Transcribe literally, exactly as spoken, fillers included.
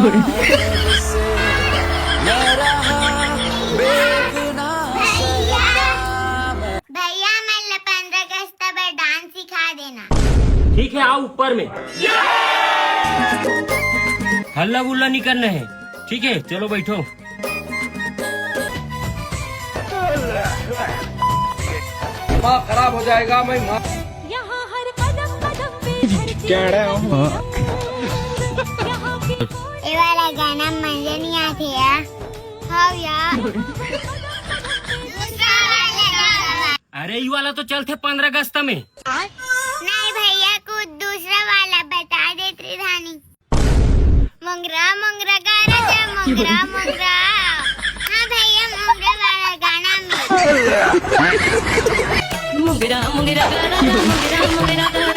भैया, मैं पंद्रह अगस्त पर डांस सिखा देना। ठीक है, आओ ऊपर में। हल्ला गुल्ला नहीं करना है, ठीक है? चलो बैठो। दिमाग खराब हो जाएगा। मैं माँ। यहाँ हर कदम कदम पे धरती क्या रहा हूँ? ये वाला गाना मजा नहीं आते यार। हाँ यार। अरे, ये वाला तो चलते पंद्रह अगस्त में। नहीं भैया, कुछ दूसरा वाला बता दे त्रिधानी। मोंगरा मोंगरा गा राजा, मोंगरा मोंगरा। हाँ भैया, मोंगरा वाला गाना में। मोंगरा मोंगरा गा राजा, मोंगरा मोंगरा गा।